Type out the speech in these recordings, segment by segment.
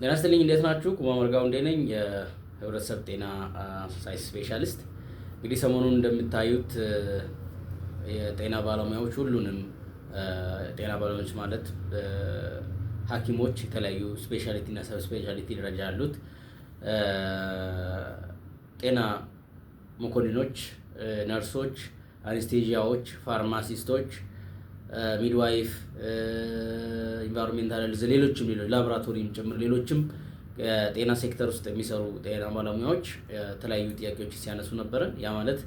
ጤና ይስጥልኝ፣ እንዴት ናችሁ? ኩማ መርጋው እንዴ ነኝ፣ የህብረተሰብ ጤና ሳይንስ specialist። እንግዲህ ሰሞኑን እንደምታዩት የጤና ባለሙያዎች፣ ሁሉንም ጤና ባለሙያዎች ማለት ሐኪሞች፣ የተለያዩ specialty እና sub specialty ደረጃ ያሉት ጤና መኮንኖች፣ ነርሶች፣ anesthesia ዎች፣ pharmacist ኦች፣ midwife፣ environmental health፣ ሌሎችም ሌሎች ላቦራቶሪም ጭምር ሌሎችም ጤና ሴክተር ውስጥ የሚሰሩ ጤና ባለሙያዎች የተለያዩ ጥያቄዎች ሲያነሱ ነበረ። ያ ማለት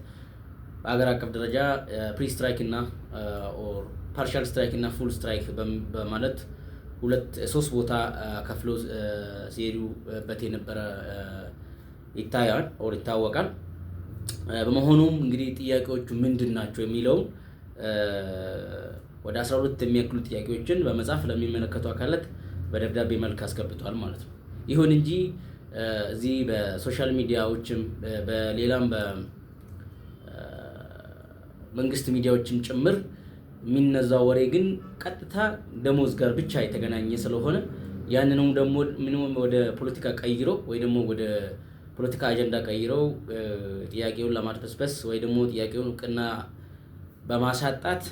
በሀገር አቀፍ ደረጃ pre strike እና or partial strike እና full strike በማለት ሁለት ሶስት ቦታ ከፍሎ ሲሄዱበት የነበረ ይታያል or ይታወቃል። በመሆኑም እንግዲህ ጥያቄዎቹ ምንድን ናቸው የሚለውን ወደ 12 የሚያክሉ ጥያቄዎችን በመጻፍ ለሚመለከቱ አካላት በደብዳቤ መልክ አስገብተዋል ማለት ነው። ይሁን እንጂ እዚህ በ social media ዎችም በሌላም በመንግስት ሚዲያዎችም ጭምር የሚነዛው ወሬ ግን ቀጥታ ደሞዝ ጋር ብቻ የተገናኘ ስለሆነ ያንንም ደግሞ ምንም ወደ ፖለቲካ ቀይሮ ወይ ደግሞ ወደ ፖለቲካ አጀንዳ ቀይረው ጥያቄውን ለማድበስበስ ወይ ደግሞ ጥያቄውን እውቅና በማሳጣት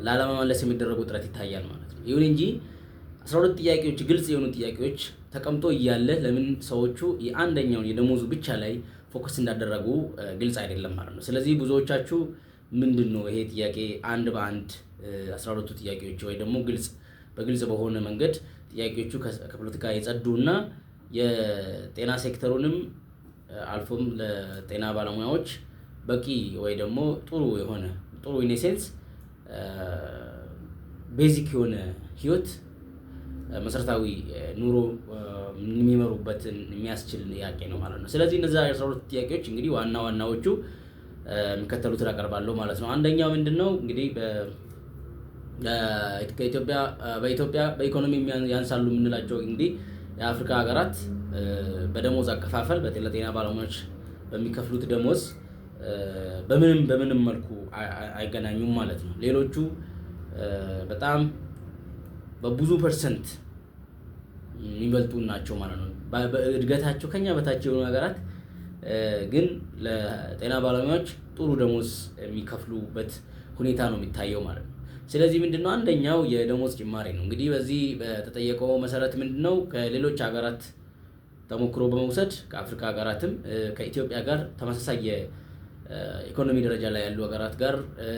ላለመመለስ የሚደረጉ ጥረት ይታያል ማለት ነው። ይሁን እንጂ 12 ጥያቄዎች፣ ግልጽ የሆኑ ጥያቄዎች ተቀምጦ እያለ ለምን ሰዎቹ የአንደኛውን የደሞዙ ብቻ ላይ focus እንዳደረጉ ግልጽ አይደለም ማለት ነው። ስለዚህ ብዙዎቻችሁ ምንድን ነው ይሄ ጥያቄ አንድ በአንድ 12ቱ ጥያቄዎች ወይ ደግሞ ግልጽ በግልጽ በሆነ መንገድ ጥያቄዎቹ ከፖለቲካ የጸዱና የጤና ሴክተሩንም አልፎም ለጤና ባለሙያዎች በቂ ወይ ደግሞ ጥሩ የሆነ፣ ጥሩ in a sense basic የሆነ ህይወት፣ መሰረታዊ ኑሮ የሚመሩበትን የሚያስችል ጥያቄ ነው ማለት ነው። ስለዚህ እነዛ 12 ጥያቄዎች እንግዲህ ዋና ዋናዎቹ የሚከተሉትን አቀርባለሁ ማለት ነው። አንደኛው ምንድን ነው? እንግዲህ ከኢትዮጵያ በኢትዮጵያ በኢኮኖሚ ያንሳሉ የምንላቸው እንግዲህ የአፍሪካ ሀገራት በደሞዝ አከፋፈል ለጤና ባለሙያዎች በሚከፍሉት ደሞዝ በምንም በምንም መልኩ አይገናኙም ማለት ነው። ሌሎቹ በጣም በብዙ percent የሚበልጡ ናቸው ማለት ነው። በእድገታቸው ከኛ በታች የሆኑ ሀገራት ግን ለጤና ባለሙያዎች ጥሩ ደሞዝ የሚከፍሉበት ሁኔታ ነው የሚታየው ማለት ነው። ስለዚህ ምንድነው? አንደኛው የደሞዝ ጭማሪ ነው። እንግዲህ በዚህ በተጠየቀው መሰረት ምንድነው? ከሌሎች ሀገራት ተሞክሮ በመውሰድ ከአፍሪካ ሀገራትም ከኢትዮጵያ ጋር ተመሳሳይ የኢኮኖሚ ደረጃ ላይ ያሉ ሀገራት ጋር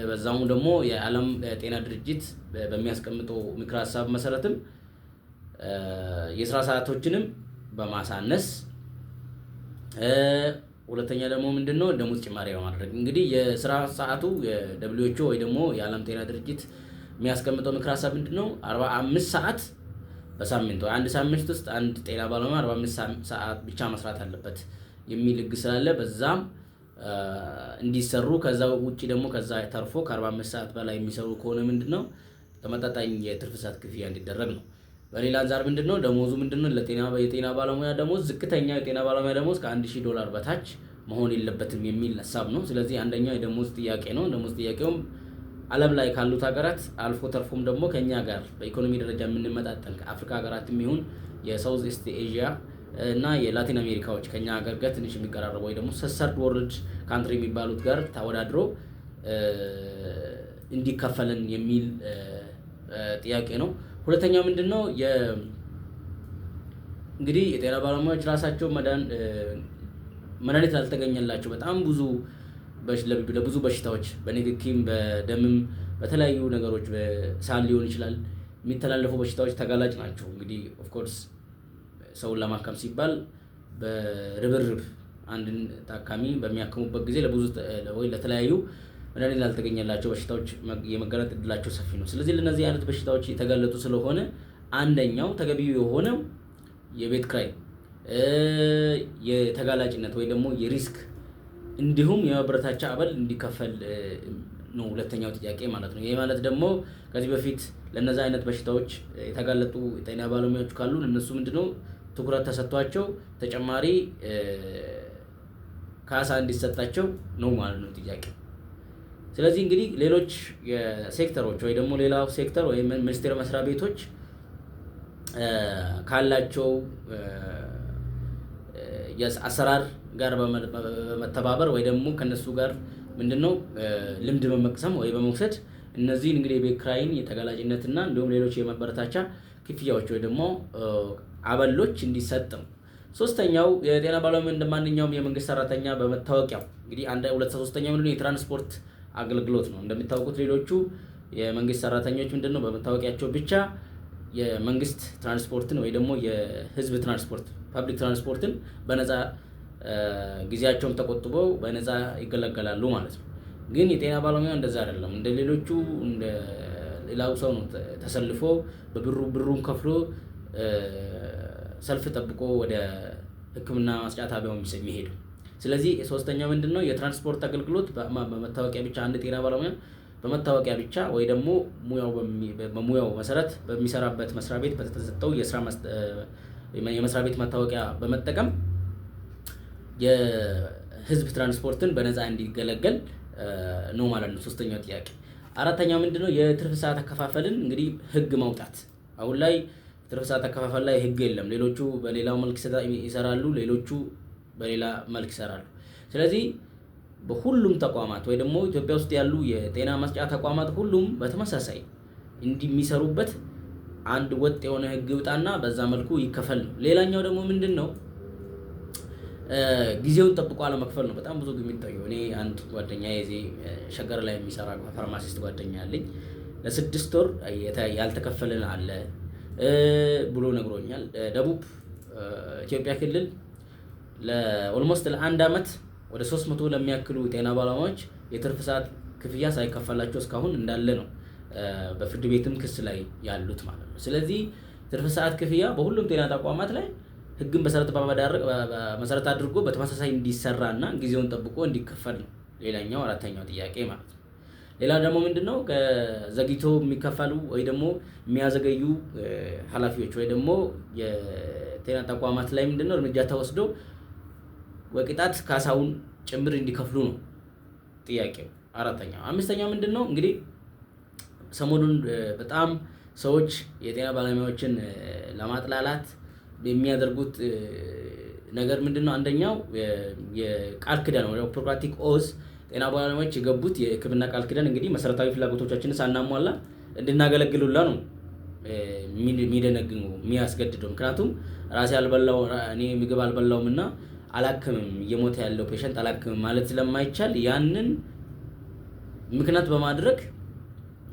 በዛውም ደግሞ የዓለም ጤና ድርጅት በሚያስቀምጠው ምክረ ሀሳብ መሰረትም የስራ ሰዓቶችንም በማሳነስ፣ ሁለተኛ ደግሞ ምንድነው? ደሞዝ ጭማሪ በማድረግ። እንግዲህ የስራ ሰዓቱ የ WHO ወይ ደግሞ የዓለም ጤና ድርጅት የሚያስቀምጠው ምክር ሀሳብ ምንድነው? 45 ሰዓት በሳምንት ወይ አንድ ሳምንት ውስጥ አንድ ጤና ባለሙያ 45 ሰዓት ብቻ መስራት አለበት የሚል ህግ ስላለ በዛም እንዲሰሩ፣ ከዛ ውጭ ደግሞ ከዛ ተርፎ ከ45 ሰዓት በላይ የሚሰሩ ከሆነ ምንድነው? ተመጣጣኝ የትርፍ ሰዓት ክፍያ እንዲደረግ ነው። በሌላ አንጻር ምንድነው? ደሞዙ ምንድነው? ለጤና የጤና ባለሙያ ደሞዝ፣ ዝቅተኛ የጤና ባለሙያ ደሞዝ ከ1000 ዶላር በታች መሆን የለበትም የሚል ሀሳብ ነው። ስለዚህ አንደኛው የደሞዝ ጥያቄ ነው። ደሞዝ ጥያቄውም ዓለም ላይ ካሉት ሀገራት አልፎ ተርፎም ደግሞ ከኛ ጋር በኢኮኖሚ ደረጃ የምንመጣጠን ከአፍሪካ ሀገራትም ይሁን የ South East Asia እና የላቲን አሜሪካዎች ከኛ ሀገር ጋር ትንሽ የሚቀራረቡ ወይ ደግሞ third world country የሚባሉት ጋር ተወዳድሮ እንዲከፈለን የሚል ጥያቄ ነው። ሁለተኛው ምንድን ነው? እንግዲህ የጤና ባለሙያዎች ራሳቸው መድኃኒት ላልተገኘላቸው በጣም ብዙ ለብዙ በሽታዎች በንክኪም በደምም በተለያዩ ነገሮች በሳል ሊሆን ይችላል የሚተላለፉ በሽታዎች ተጋላጭ ናቸው። እንግዲህ of course ሰውን ለማከም ሲባል በርብርብ አንድን ታካሚ በሚያክሙበት ጊዜ ለብዙ ወይ ለተለያዩ መድኃኒት ላልተገኘላቸው በሽታዎች የመጋለጥ እድላቸው ሰፊ ነው። ስለዚህ ለእነዚህ አይነት በሽታዎች የተጋለጡ ስለሆነ አንደኛው ተገቢው የሆነው የቤት ክራይ፣ የተጋላጭነት ወይ ደግሞ የ risk እንዲሁም የማበረታቻ አበል እንዲከፈል ነው ሁለተኛው ጥያቄ ማለት ነው። ይሄ ማለት ደግሞ ከዚህ በፊት ለእነዚህ አይነት በሽታዎች የተጋለጡ የጤና ባለሙያዎች ካሉ እነሱ ምንድነው? ትኩረት ተሰጥቷቸው ተጨማሪ ካሳ እንዲሰጣቸው ነው ማለት ነው ጥያቄው። ስለዚህ እንግዲህ ሌሎች የሴክተሮች ወይ ደግሞ ሌላው ሴክተር ወይም ሚኒስቴር መስሪያ ቤቶች ካላቸው አሰራር ጋር በመተባበር ወይ ደግሞ ከነሱ ጋር ምንድነው ልምድ በመቅሰም ወይ በመውሰድ እነዚህን እንግዲህ የቤት ኪራይን፣ የተጋላጭነትና እንዲሁም ሌሎች የማበረታቻ ክፍያዎች ወይ ደግሞ አበሎች እንዲሰጥ ነው። ሶስተኛው የጤና ባለሙያ እንደማንኛውም የመንግስት ሰራተኛ በመታወቂያው እንግዲህ አንድ ሁለት ሶስተኛው ምንድነው የትራንስፖርት አገልግሎት ነው። እንደሚታወቁት ሌሎቹ የመንግስት ሰራተኞች ምንድነው በመታወቂያቸው ብቻ የመንግስት ትራንስፖርትን ወይ ደግሞ የህዝብ ትራንስፖርት public transport ን በነፃ ጊዜያቸውን ተቆጥበው በነፃ ይገለገላሉ ማለት ነው። ግን የጤና ባለሙያ እንደዛ አይደለም። እንደ ሌሎቹ እንደ ሌላው ሰው ነው ተሰልፎ በብሩ ብሩን ከፍሎ ሰልፍ ጠብቆ ወደ ሕክምና መስጫ ጣቢያው የሚሄደው። ስለዚህ ሶስተኛው ምንድነው የትራንስፖርት አገልግሎት በመታወቂያ ብቻ አንድ ጤና ባለሙያ በመታወቂያ ብቻ ወይ ደግሞ ሙያው በሙያው መሰረት በሚሰራበት መስሪያ ቤት በተሰጠው የስራ የመስሪያ ቤት መታወቂያ በመጠቀም የህዝብ ትራንስፖርትን በነፃ እንዲገለገል ነው ማለት ነው። ሶስተኛው ጥያቄ። አራተኛው ምንድነው የትርፍ ሰዓት አከፋፈልን እንግዲህ ህግ ማውጣት። አሁን ላይ ትርፍ ሰዓት አከፋፈል ላይ ህግ የለም። ሌሎቹ በሌላው መልክ ይሰራሉ፣ ሌሎቹ በሌላ መልክ ይሰራሉ። ስለዚህ በሁሉም ተቋማት ወይ ደግሞ ኢትዮጵያ ውስጥ ያሉ የጤና መስጫ ተቋማት ሁሉም በተመሳሳይ እንዲሚሰሩበት አንድ ወጥ የሆነ ህግ ይውጣና በዛ መልኩ ይከፈል ነው። ሌላኛው ደግሞ ምንድነው ጊዜውን ጠብቆ አለመክፈል ነው። በጣም ብዙ የሚታየው እኔ አንድ ጓደኛዬ እዚህ ሸገር ላይ የሚሰራ pharmacist ጓደኛ አለኝ። ለ6 ወር ያልተከፈለን አለ ብሎ ነግሮኛል። ደቡብ ኢትዮጵያ ክልል ለ almost ለአንድ አመት ወደ 300 ለሚያክሉ ጤና ባለሙያዎች የትርፍ ሰዓት ክፍያ ሳይከፈላቸው እስካሁን እንዳለ ነው በፍርድ ቤትም ክስ ላይ ያሉት ማለት ነው። ስለዚህ ትርፍ ሰዓት ክፍያ በሁሉም ጤና ተቋማት ላይ ህግን መሰረት አድርጎ በተመሳሳይ እንዲሰራና ጊዜውን ጠብቆ እንዲከፈል ነው ሌላኛው አራተኛው ጥያቄ ማለት ነው። ሌላ ደግሞ ምንድነው ዘግይቶ የሚከፈሉ ወይ ደግሞ የሚያዘገዩ ኃላፊዎች ወይ ደግሞ የጤና ተቋማት ላይ ምንድነው እርምጃ ተወስዶ በቅጣት ካሳውን ጭምር እንዲከፍሉ ነው ጥያቄው። አራተኛው። አምስተኛው ምንድነው እንግዲህ ሰሞኑን በጣም ሰዎች የጤና ባለሙያዎችን ለማጥላላት የሚያደርጉት ነገር ምንድነው? አንደኛው የቃል ኪዳን ወይ Hippocratic oath ጤና ባለሙያዎች የገቡት የሕክምና ቃል ኪዳን እንግዲህ መሰረታዊ ፍላጎቶቻችንን ሳናሟላ እንድናገለግሉላ ነው የሚደነግገው የሚያስገድደው። ምክንያቱም ራሴ አልበላው እኔ ምግብ አልበላውም እና አላክምም፣ እየሞተ ያለው patient አላክምም ማለት ስለማይቻል ያንን ምክንያት በማድረግ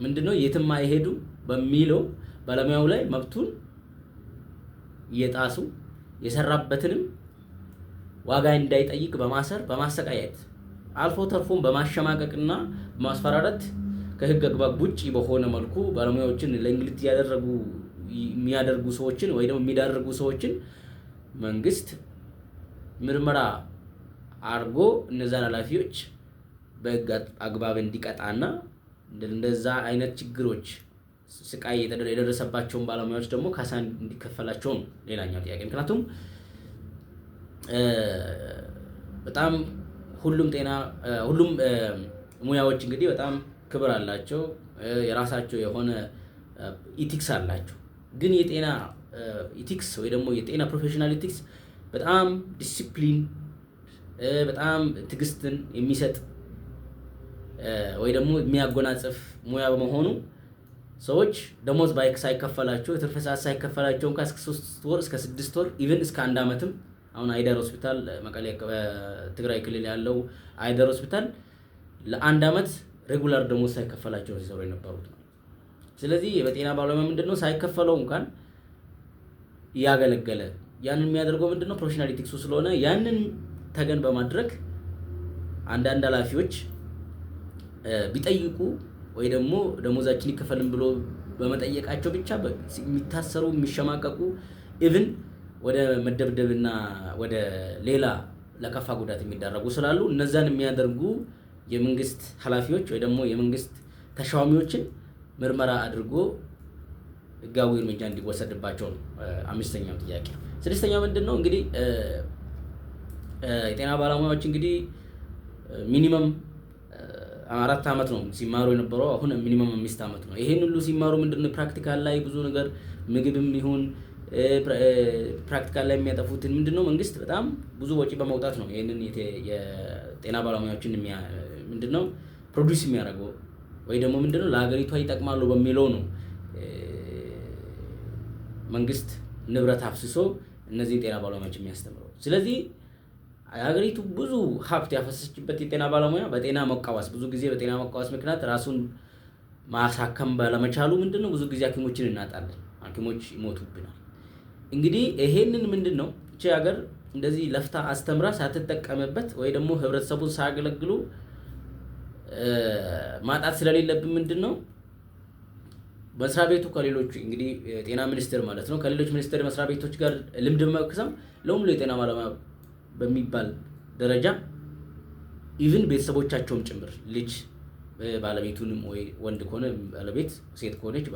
ምንድነው የትም አይሄዱ በሚለው ባለሙያው ላይ መብቱን እየጣሱ የሰራበትንም ዋጋ እንዳይጠይቅ በማሰር፣ በማሰቃየት፣ አልፎ ተርፎም በማሸማቀቅና በማስፈራራት ከህግ አግባብ ውጪ በሆነ መልኩ ባለሙያዎችን ለእንግልት ያደረጉ የሚያደርጉ ሰዎችን ወይ ደግሞ የሚዳርጉ ሰዎችን መንግስት ምርመራ አድርጎ እነዛን ኃላፊዎች በህግ አግባብ እንዲቀጣና እንደዛ አይነት ችግሮች ስቃይ የደረሰባቸውን ባለሙያዎች ደግሞ ካሳ እንዲከፈላቸው ነው ሌላኛው ጥያቄ። ምክንያቱም በጣም ሁሉም ጤና ሁሉም ሙያዎች እንግዲህ በጣም ክብር አላቸው፣ የራሳቸው የሆነ ethics አላቸው። ግን የጤና ethics ወይ ደግሞ የጤና professional ethics በጣም ዲሲፕሊን፣ በጣም ትዕግስትን የሚሰጥ ወይ ደግሞ የሚያጎናጽፍ ሙያ በመሆኑ ሰዎች ደሞዝ ባይክ ሳይከፈላቸው፣ የትርፍ ሰዓት ሳይከፈላቸው እንኳን እስከ 3 ወር፣ እስከ 6 ወር፣ even እስከ አንድ ዓመትም አሁን አይደር ሆስፒታል መቀሌ ትግራይ ክልል ያለው አይደር ሆስፒታል ለአንድ ዓመት regular ደሞዝ ሳይከፈላቸው ሲሰሩ የነበሩት ነው። ስለዚህ በጤና ባለሙያ ምንድነው ሳይከፈለው እንኳን እያገለገለ ያንን የሚያደርገው ምንድነው professional ethics ኡ ስለሆነ ያንን ተገን በማድረግ አንዳንድ ኃላፊዎች ቢጠይቁ ወይ ደግሞ ደሞዛችን ይከፈልን ብሎ በመጠየቃቸው ብቻ የሚታሰሩ፣ የሚሸማቀቁ፣ even ወደ መደብደብና ወደ ሌላ ለከፋ ጉዳት የሚዳረጉ ስላሉ እነዛን የሚያደርጉ የመንግስት ኃላፊዎች ወይ ደግሞ የመንግስት ተሿሚዎችን ምርመራ አድርጎ ህጋዊ እርምጃ እንዲወሰድባቸው ነው አምስተኛው ጥያቄ። ስድስተኛው ምንድን ነው? እንግዲህ የጤና ባለሙያዎች እንግዲህ minimum 4 ዓመት ነው ሲማሩ የነበረው፣ አሁን minimum 5 ዓመት ነው። ይሄን ሁሉ ሲማሩ ምንድነው practical ላይ ብዙ ነገር ምግብም ይሁን Practical ላይ የሚያጠፉትን ምንድነው መንግስት በጣም ብዙ ወጪ በማውጣት ነው ይህንን የጤና ባለሙያዎችን ምንድነው produce የሚያደርገው፣ ወይ ደግሞ ምንድነው ለሀገሪቷ ይጠቅማሉ በሚለው ነው መንግስት ንብረት አፍስሶ እነዚህን ጤና ባለሙያዎች የሚያስተምረው። ስለዚህ ሀገሪቱ ብዙ ሀብት ያፈሰሰችበት የጤና ባለሙያ በጤና መቃወስ፣ ብዙ ጊዜ በጤና መቃወስ ምክንያት ራሱን ማሳከም ባለመቻሉ ምንድነው ብዙ ጊዜ ሐኪሞችን እናጣለን፣ ሐኪሞች ይሞቱብናል። እንግዲህ ይሄንን ምንድነው እቺ ሀገር እንደዚህ ለፍታ አስተምራ ሳትጠቀምበት ወይ ደግሞ ህብረተሰቡን ሳያገለግሉ ማጣት ስለሌለብን ምንድነው መስሪያ ቤቱ ከሌሎች፣ እንግዲህ ጤና ሚኒስቴር ማለት ነው፣ ከሌሎች ሚኒስቴር መስሪያ ቤቶች ጋር ልምድ በመቅሰም ለሁሉ የጤና ባለሙያ በሚባል ደረጃ even ቤተሰቦቻቸውም ጭምር፣ ልጅ ባለቤቱንም ወይ ወንድ ከሆነ ባለቤት፣ ሴት ከሆነች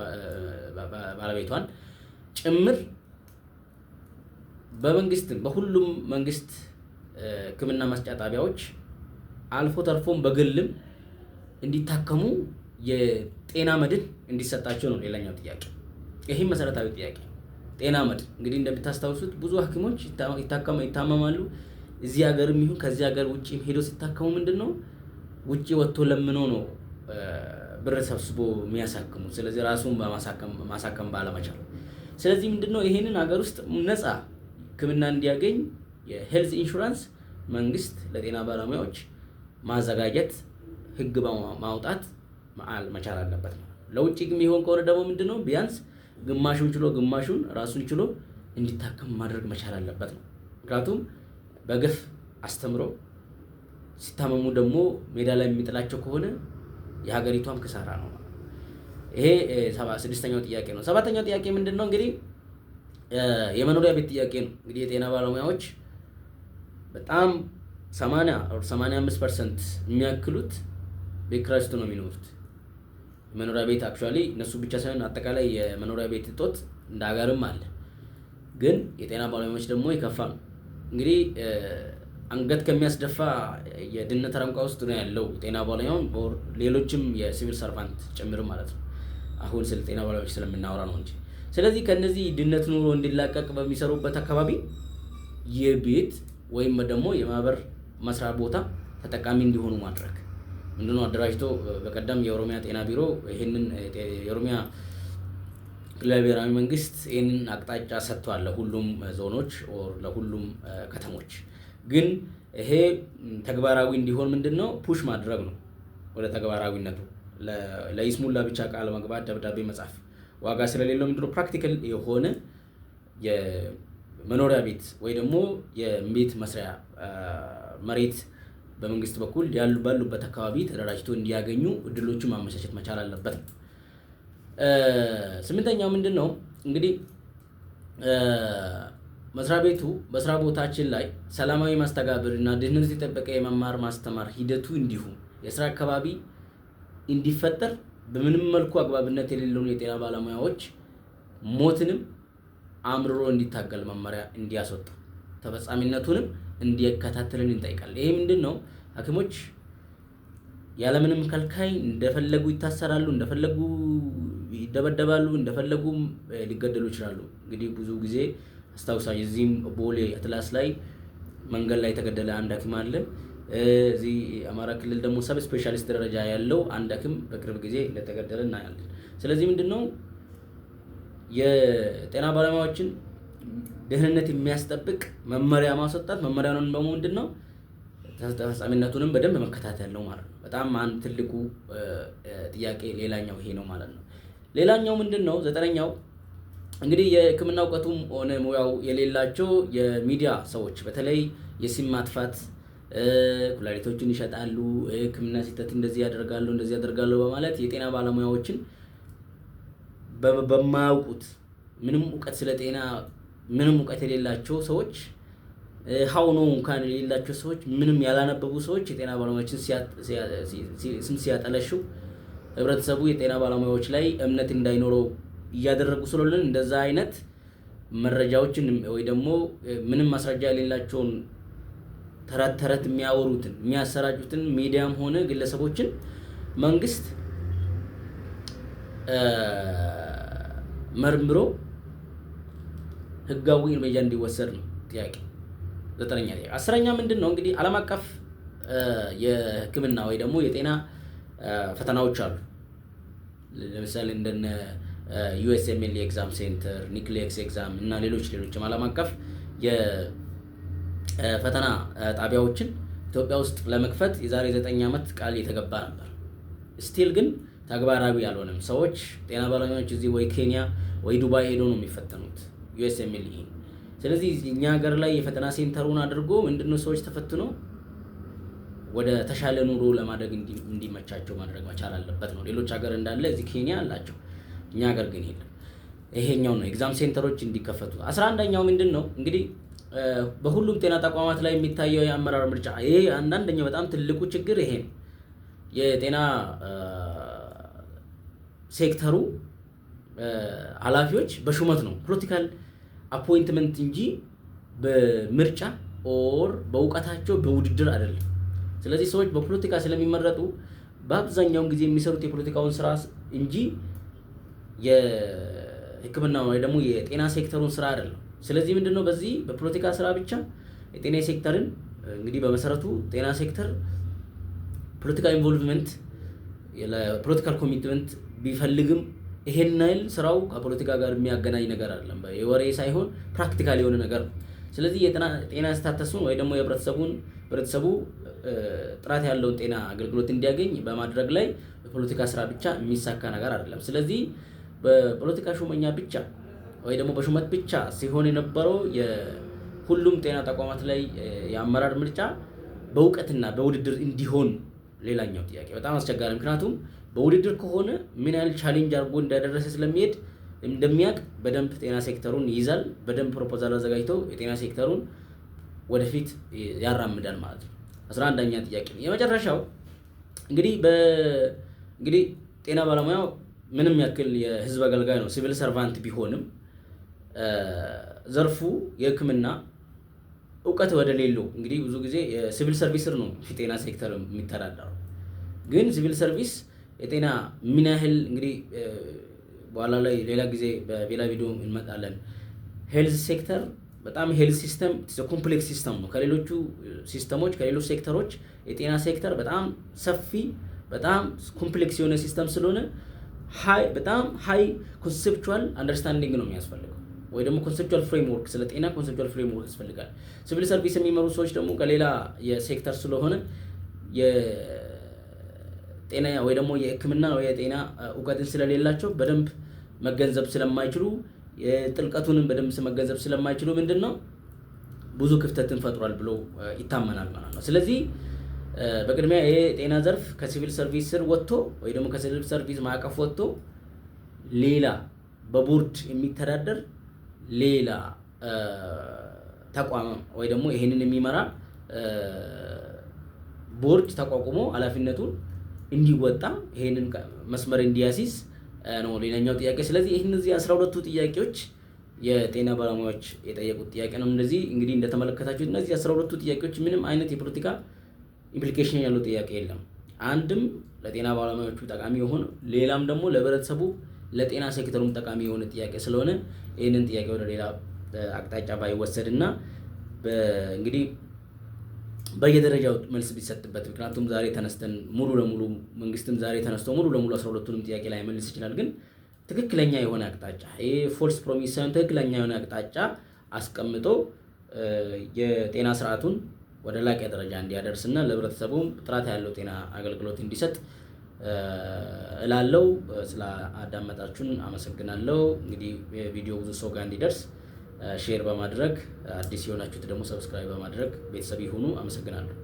ባለቤቷን ጭምር በመንግስትም በሁሉም መንግስት ሕክምና መስጫ ጣቢያዎች አልፎ ተርፎም በግልም እንዲታከሙ የጤና መድን እንዲሰጣቸው ነው ሌላኛው ጥያቄ። ይህም መሰረታዊ ጥያቄ። ጤና መድን እንግዲህ እንደምታስታውሱት ብዙ ሐኪሞች ይታመማሉ። እዚህ ሀገርም ይሁን ከዚህ ሀገር ውጪም ሄዶ ሲታከሙ ምንድነው ውጪ ወጥቶ ለምኖ ነው ብር ሰብስቦ የሚያሳክሙ። ስለዚህ ራሱን ማሳከም ባለመቻሉ። ስለዚህ ምንድነው ይሄንን ሀገር ውስጥ ነፃ ሕክምና እንዲያገኝ የ health insurance መንግስት ለጤና ባለሙያዎች ማዘጋጀት፣ ህግ ማውጣት መቻል አለበት ነው። ለውጭ የሚሆን ከሆነ ደግሞ ምንድነው ቢያንስ ግማሹን ችሎ ግማሹን ራሱን ችሎ እንዲታከም ማድረግ መቻል አለበት ነው። ምክንያቱም በግፍ አስተምሮ ሲታመሙ ደግሞ ሜዳ ላይ የሚጥላቸው ከሆነ የሀገሪቷም ኪሳራ ነው። ይሄ ስድስተኛው ጥያቄ ነው። ሰባተኛው ጥያቄ ምንድነው? እንግዲህ የመኖሪያ ቤት ጥያቄ ነው። እንግዲህ የጤና ባለሙያዎች በጣም 80 or 85% የሚያክሉት ቤት ኪራይ ውስጥ ነው የሚኖሩት። መኖሪያ ቤት actually እነሱ ብቻ ሳይሆን አጠቃላይ የመኖሪያ ቤት እጦት እንደ ሀገርም አለ። ግን የጤና ባለሙያዎች ደግሞ የከፋ ነው። እንግዲህ አንገት ከሚያስደፋ የድህነት አረንቋ ውስጥ ነው ያለው ጤና ባለሙያው፣ ሌሎችም የ civil servant ጭምር ማለት ነው። አሁን ስለ ጤና ባለሙያዎች ስለምናወራ ነው እንጂ። ስለዚህ ከነዚህ ድህነት ኑሮ እንዲላቀቅ በሚሰሩበት አካባቢ የቤት ወይም ደግሞ የማህበር መስሪያ ቦታ ተጠቃሚ እንዲሆኑ ማድረግ፣ ምንድነው አደራጅቶ በቀደም የኦሮሚያ ጤና ቢሮ ይሄንን፣ የኦሮሚያ ክልላዊ ብሔራዊ መንግስት ይሄንን አቅጣጫ ሰጥቷል ለሁሉም ዞኖች or ለሁሉም ከተሞች። ግን ይሄ ተግባራዊ እንዲሆን ምንድነው push ማድረግ ነው ወደ ተግባራዊነቱ። ለይስሙላ ብቻ ቃል መግባት፣ ደብዳቤ መጻፍ ዋጋ ስለሌለው ምንድነው practical የሆነ የመኖሪያ ቤት ወይ ደግሞ የቤት መስሪያ መሬት በመንግስት በኩል ያሉ ባሉበት አካባቢ ተደራጅቶ እንዲያገኙ እድሎቹን ማመቻቸት መቻል አለበት። ስምንተኛው ምንድነው? እንግዲህ መስሪያ ቤቱ በስራ ቦታችን ላይ ሰላማዊ ማስተጋብር እና ደህንነት የጠበቀ የመማር ማስተማር ሂደቱ እንዲሁም የስራ አካባቢ እንዲፈጠር በምንም መልኩ አግባብነት የሌለውን የጤና ባለሙያዎች ሞትንም አምርሮ እንዲታገል መመሪያ እንዲያስወጣ ተፈጻሚነቱንም እንዲከታተልን እንጠይቃለን። ይሄ ምንድነው? ሐኪሞች ያለምንም ከልካይ እንደፈለጉ ይታሰራሉ፣ እንደፈለጉ ይደበደባሉ፣ እንደፈለጉ ሊገደሉ ይችላሉ። እንግዲህ ብዙ ጊዜ አስታውሳለሁ፣ እዚህም ቦሌ አትላስ ላይ መንገድ ላይ የተገደለ አንድ ሐኪም አለ። እዚህ አማራ ክልል ደግሞ sub specialist ደረጃ ያለው አንድ ሐኪም በቅርብ ጊዜ እንደተገደለ እናያለን። ስለዚህ ምንድነው የጤና ባለሙያዎችን ደህንነት የሚያስጠብቅ መመሪያ ማስወጣት፣ መመሪያውን ደግሞ ምንድነው ተፈጻሚነቱንም በደንብ መከታተል ነው ማለት ነው። በጣም አንድ ትልቁ ጥያቄ ሌላኛው ይሄ ነው ማለት ነው። ሌላኛው ምንድነው? ዘጠነኛው እንግዲህ የሕክምና እውቀቱም ሆነ ሙያው የሌላቸው የሚዲያ ሰዎች በተለይ የስም ማጥፋት፣ ኩላሊቶችን ይሸጣሉ፣ ሕክምና ስህተት እንደዚህ ያደርጋሉ፣ እንደዚህ ያደርጋሉ በማለት የጤና ባለሙያዎችን በማያውቁት፣ ምንም እውቀት ስለ ጤና ምንም እውቀት የሌላቸው ሰዎች፣ how ነው እንኳን የሌላቸው ሰዎች፣ ምንም ያላነበቡ ሰዎች የጤና ባለሙያዎችን ስም ሲያጠለሹ ህብረተሰቡ የጤና ባለሙያዎች ላይ እምነት እንዳይኖረው እያደረጉ ስለሆነ እንደዛ አይነት መረጃዎችን ወይ ደግሞ ምንም ማስረጃ የሌላቸውን ተረት ተረት የሚያወሩትን፣ የሚያሰራጩትን ሚዲያም ሆነ ግለሰቦችን መንግስት መርምሮ ህጋዊ እርምጃ እንዲወሰድ ነው ጥያቄ። ዘጠነኛ ጥያቄ። 10ኛ ምንድን ነው? እንግዲህ ዓለም አቀፍ የሕክምና ወይ ደግሞ የጤና ፈተናዎች አሉ። ለምሳሌ እንደነ USMLE exam center፣ NCLEX exam እና ሌሎች ሌሎችም ዓለም አቀፍ የፈተና ጣቢያዎችን ኢትዮጵያ ውስጥ ለመክፈት የዛሬ 9 ዓመት ቃል የተገባ ነበር። Still ግን ተግባራዊ አልሆነም። ሰዎች፣ ጤና ባለሙያዎች እዚህ ወይ ኬንያ ወይ ዱባይ ሄዶ ነው የሚፈተኑት USMLE። ስለዚህ እኛ ሀገር ላይ የፈተና center ኡን አድርጎ ምንድነው ሰዎች ተፈትኖ ወደ ተሻለ ኑሮ ለማደግ እንዲመቻቸው ማድረግ መቻል አለበት ነው። ሌሎች ሀገር እንዳለ እዚህ ኬንያ አላቸው፣ እኛ ሀገር ግን የለም። ይሄኛው ነው exam center ኦች እንዲከፈቱ። 11ኛው ምንድን ነው? እንግዲህ በሁሉም ጤና ተቋማት ላይ የሚታየው የአመራር ምርጫ፣ ይሄ አንዳንደኛው በጣም ትልቁ ችግር ይሄ ነው። የጤና ሴክተሩ ኃላፊዎች በሹመት ነው፣ political appointment እንጂ በምርጫ or በእውቀታቸው በውድድር አይደለም። ስለዚህ ሰዎች በፖለቲካ ስለሚመረጡ በአብዛኛውን ጊዜ የሚሰሩት የፖለቲካውን ስራ እንጂ የሕክምና ወይ ደግሞ የጤና ሴክተሩን ስራ አይደለም። ስለዚህ ምንድነው በዚህ በፖለቲካ ስራ ብቻ የጤና ሴክተርን፣ እንግዲህ በመሰረቱ ጤና ሴክተር political involvement፣ ለ political commitment ቢፈልግም ይሄን ያህል ስራው ከፖለቲካ ጋር የሚያገናኝ ነገር አይደለም። የወሬ ሳይሆን practical የሆነ ነገር ነው። ስለዚህ የጤና status ኡን ወይ ደግሞ ህብረተሰቡ ጥራት ያለውን ጤና አገልግሎት እንዲያገኝ በማድረግ ላይ በፖለቲካ ስራ ብቻ የሚሳካ ነገር አይደለም። ስለዚህ በፖለቲካ ሹመኛ ብቻ ወይ ደግሞ በሹመት ብቻ ሲሆን የነበረው የሁሉም ጤና ተቋማት ላይ የአመራር ምርጫ በእውቀትና በውድድር እንዲሆን ሌላኛው ጥያቄ በጣም አስቸጋሪ። ምክንያቱም በውድድር ከሆነ ምን ያህል challenge አድርጎ እንዳደረሰ ስለሚሄድ እንደሚያውቅ በደንብ ጤና ሴክተሩን ይይዛል። በደንብ proposal አዘጋጅቶ የጤና ሴክተሩን ወደፊት ያራምዳል ማለት ነው። 11ኛ ጥያቄ ነው። የመጨረሻው እንግዲህ ጤና ባለሙያው ምንም ያክል የህዝብ አገልጋይ ነው፣ civil servant ቢሆንም ዘርፉ የሕክምና እውቀት ወደሌለው፣ እንግዲህ ብዙ ጊዜ የ civil service ነው ጤና ሴክተር የሚተዳደረው። ግን civil service የጤና ምን ያህል፣ እንግዲህ በኋላ ላይ ሌላ ጊዜ በሌላ ቪዲዮ እንመጣለን። Health sector በጣም health system complex system ነው። ከሌሎቹ system ኦች፣ ከሌሎች ሴክተሮች የጤና ሴክተር በጣም ሰፊ፣ በጣም complex የሆነ system ስለሆነ በጣም high conceptual understanding ነው የሚያስፈልገው ወይ ደግሞ conceptual framework፣ ስለ ጤና conceptual framework ያስፈልጋል። Civil service የሚመሩ ሰዎች ደግሞ ከሌላ የሴክተር ስለሆነ የጤና ወይ ደግሞ የሕክምና ወይ የጤና እውቀትን ስለሌላቸው በደንብ መገንዘብ ስለማይችሉ፣ የጥልቀቱንም በደንብ መገንዘብ ስለማይችሉ ምንድን ነው ብዙ ክፍተትን ፈጥሯል ብሎ ይታመናል ማለት ነው። ስለዚህ በቅድሚያ ይሄ የጤና ዘርፍ ከ civil service ስር ወጥቶ ወይ ደግሞ ከ civil service ማዕቀፍ ወጥቶ ሌላ በቦርድ የሚተዳደር ሌላ ተቋም ወይ ደግሞ ይሄንን የሚመራ ቦርድ ተቋቁሞ ኃላፊነቱን እንዲወጣ፣ ይሄንን መስመር እንዲያሲዝ ነው ሌላኛው ጥያቄ። ስለዚህ ይህ እነዚህ 12ቱ ጥያቄዎች የጤና ባለሙያዎች የጠየቁት ጥያቄ ነው። እንደዚህ እንግዲህ እንደተመለከታችሁት እነዚህ 12ቱ ጥያቄዎች ምንም አይነት የፖለቲካ implication ያለው ጥያቄ የለም። አንድም ለጤና ባለሙያዎቹ ጠቃሚ የሆነ፣ ሌላም ደግሞ ለህብረተሰቡ ለጤና ሴክተሩም ጠቃሚ የሆነ ጥያቄ ስለሆነ ይህንን ጥያቄ ወደ ሌላ አቅጣጫ ባይወሰድና እንግዲህ በየደረጃው መልስ ቢሰጥበት። ምክንያቱም ዛሬ ተነስተን ሙሉ ለሙሉ፣ መንግስትም ዛሬ ተነስቶ ሙሉ ለሙሉ 12ቱንም ጥያቄ ላይመልስ ይችላል። ግን ትክክለኛ የሆነ አቅጣጫ፣ ይሄ false promise ሳይሆን ትክክለኛ የሆነ አቅጣጫ አስቀምጦ የጤና ስርዓቱን ወደ ላቀ ደረጃ እንዲያደርስና ለህብረተሰቡም ጥራት ያለው ጤና አገልግሎት እንዲሰጥ እላለው። ስለ አዳመጣችሁን አመሰግናለሁ። እንግዲህ ቪዲዮ ብዙ ሰው ጋር እንዲደርስ share በማድረግ፣ አዲስ የሆናችሁት ደግሞ subscribe በማድረግ ቤተሰብ ይሁኑ። አመሰግናለሁ።